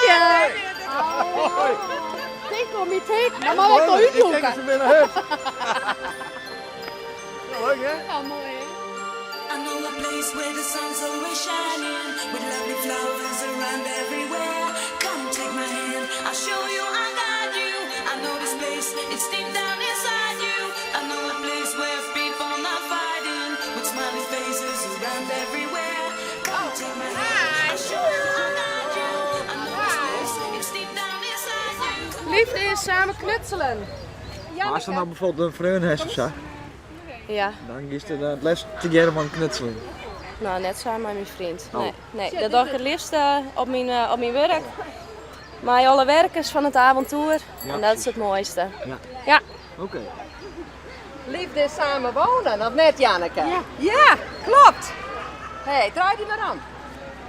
Maatje! Tink oan myn teken, dan moat ik wol útlûke. Se binne hurd. Leuk hè? Ja, moai hè? I know a place where the sun's always shining with lovely flowers around everywhere. Come take my hand, I'll show you I got you. I know this place, it's deep down inside you. I know a place where people not fighting with smiley faces around everywhere. Come take my hand, I'll show you I got you. I know this place, it's deep down inside you. Liefde is samen knutselen. Maar as der no bijvoorbeeld in freon hast of sa, Ja. dan giest der it leafst tegearre mei knutselen. No, net samen mei myn freon. Oh. Nee, nee, dat doch ik it leafst op myn, op myn wurk. Mei alle werkers fan it avontoer. Ja, En dat is it moaiste. Ja. Ja. Oké. Liefde is samen wonen, of net Janneke? Ja, ja klopt. Hé, draai dy mar om.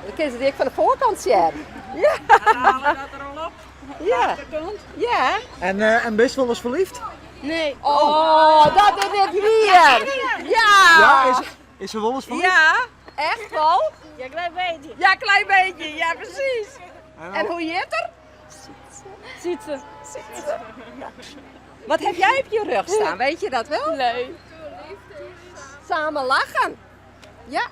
Dan kinne se dy ek fan de foarkant sjen. Ja. dat der al op. Ja. Ja. En, uh, en bist wolris ferlyfd? Nee. Oh, dat is net wier. Ja. Ja, is, is se wolris ferlyfd? Ja, echt wol? Ja, klein beetje. Ja, klein beetje. Ja, precies. En hoe hjit er? Sietse. Sietse. Wat heb jij op je rug staan? Weet je dat wel? Nee. Samen lachen. Ja.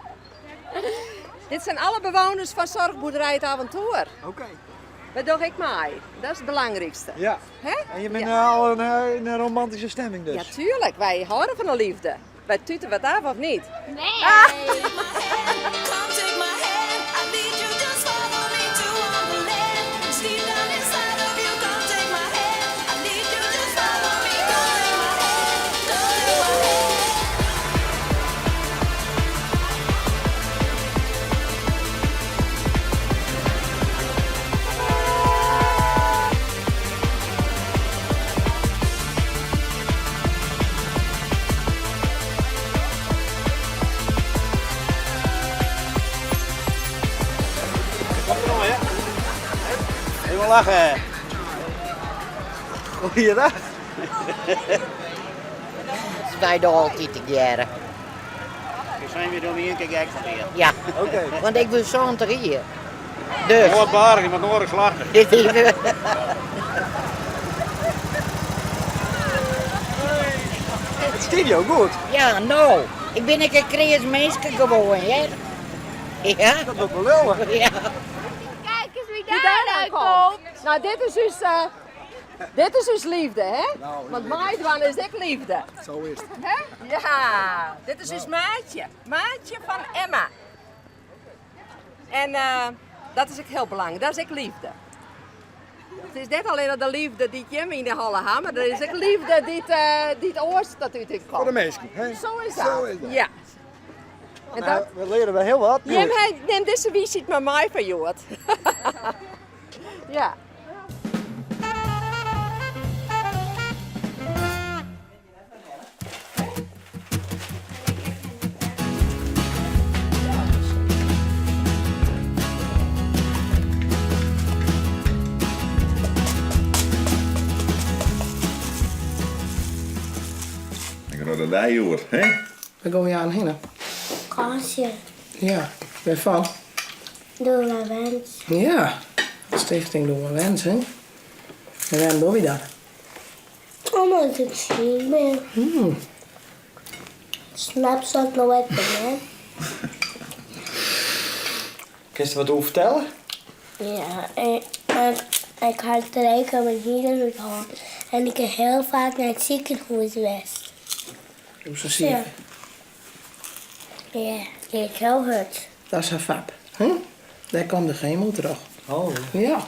Dit zijn alle bewoners van Zorgboerderij Het Avontoer. Oké. Dêr doch ik mei. Dat is it belangrykste. Ja. Hè? En je bent Ja. al in in romantische stemming dus? Ja, tuurlijk. Wy hâlde fan de leafde. Wy tute wat ôf of net? Nee. Come take my hand, I need you, just follow me to Wonderland. It's deep down inside of you. Come take my hand, I need you, just follow me. Come take my hand, come take my hand. Kom er nog, hè? Even lachen. Goeiedag. Wy dogge altyd tegearre. We zijn weer door één keer gek van hier. Ja, Oké. want ik ben 70 jier. Dus. Noordbaar, je moet nodig lachen. Dit is. It stiet jo goed. Ja, no. Ik bin ek in kreas minske gewoan, hear. Ja. Dat wol ik wol leauwe. Ja. Kijk eens wie Wie daar daar nou nou komt. komt. Nou, dit is ús, dit is ús leafde, hè? Nou, Want meidwaan is ek leafde. Sa is it. Hè? Ja, dit is ús maatje. Maatje fan Emma. En dat is ek hiel belangryk. Dat is ek leafde. It is net allinnich de leafde dy't jim yn de holle ha, mar der is ek leafde dy't oars dat út komt. Foar de minsken. Hè? Sa is dat. Sa is dat. Ja. En Nou, dat, we leare wer hiel wat. Jim, hy nimt dizze wiisheid mar mei fan hjoed. Ja. Ik ha de dei oer, hè? Wêr gean we aanst hinne? Fakânsje. Ja, wêrfan? Doe Mar Wens. Ja, de stichting Doe Mar Wens, hè? En wêrom dogge wy dat? Omdat ik siik bin. Snapst dat no ek net? Kinst der wat oer fertelle? Ja, ik, ik ha trije kear meningitis hân en ik ha hiel faak nei it sikehûs west. Hoe sa siik? Ja. Ja, dy is hiel hurd. Dat is har fap. Hè? Dêr komt de gemo troch. Oh. Ja.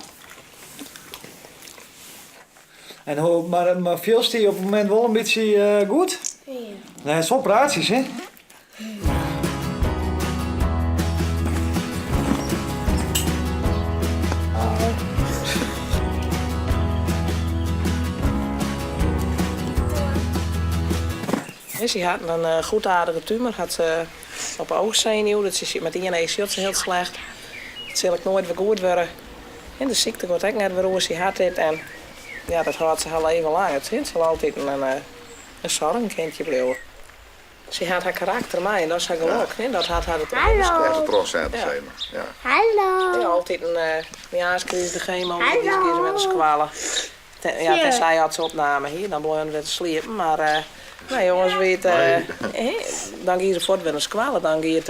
En hoe, mar fielst dy op it momint wol in bytsje goed? Ja. Nee, it is wol praatsjes, hè? Sy hat in goedaardige tumor, hat se op de eachsenuw. Dat se mei ien each sjocht se hiel slecht. It sil ek noait wer goed wurde. En de sykte giet ek net wer oer. Sy hat dit en ja, dat hâldt se har leven lang. It sil altyd in soarchkindje bliuwe. Sy hat har karakter mei en dat is har gelok. Hè? Dat hat har der troch. Hallo. Echt trochsetten, zeg maar. Ja. Hallo. Ja, altyd in, krige se de chemo, dan gie se wer nei skoalle. Ten, ja, tenzij as se opname hie, dan bleaun se wer te sliepen. Mar uh, no, jonges, wie it, dan gie se fuort wer nei skoalle. Dan gie it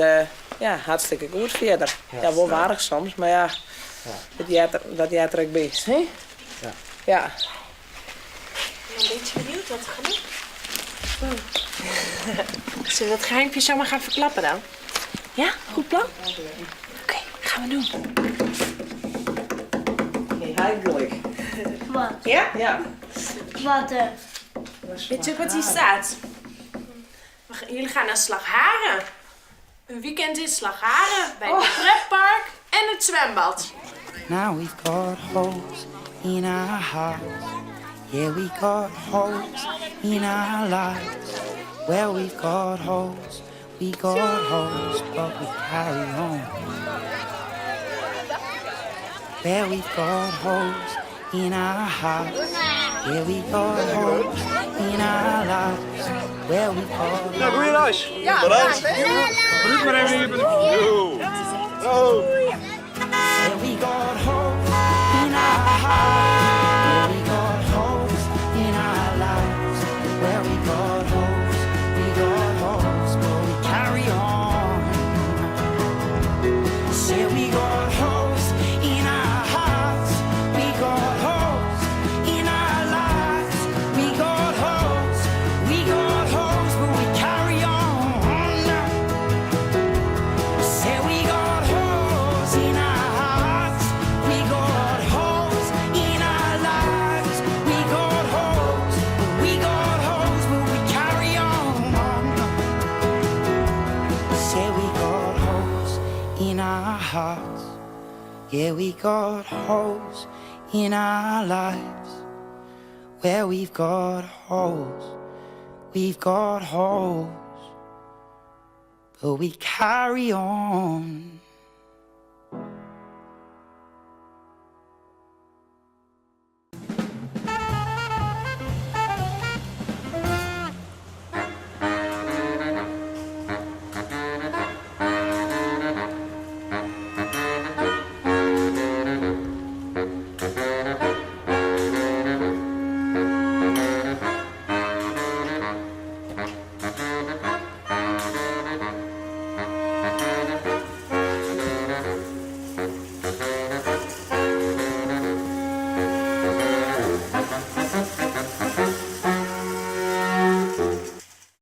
ja, hartstikke goed fierder. Ja, wol warch soms, mar ja, dat heart der ek by. Hè? Ja. Ja. Ik ben een beetje benieuwd wat we gaan doen. Zullen we dat geheimpje zomaar gaan verklappen dan? Ja, goed plan? Oké, gaan we doen. Hey, gelyk. Wat? Ja? Ja. Wat? Weet je ook wat hier staat? Jullie gaan naar Slagharen. Een weekend in Slagharen bij het pretpark en het zwembad. Now we've got holes in our hearts. Yeah, we got holes in our lives. Well, we've got holes, we got holes, but we carry on. Well, we've got holes in our hearts. Yeah, we got holes in our lives. Well, we got Nou, goeie reis. Ja, Bedankt. bedankt, hè. Ruud maar even hier. Oh. Yeah, we got holes in our hearts. Yeah, we got holes in our lives. Well, we got holes, we got holes, but we carry on. Say we got holes in our hearts. We got holes in our lives. We got holes, we got holes, but we carry on. Say we got holes in our hearts. We got holes in our lives. We got holes, we got holes, but we carry on. Say we got holes in our hearts. Yeah, we got holes in our lives. Where we've got holes, we've got holes, but we carry on.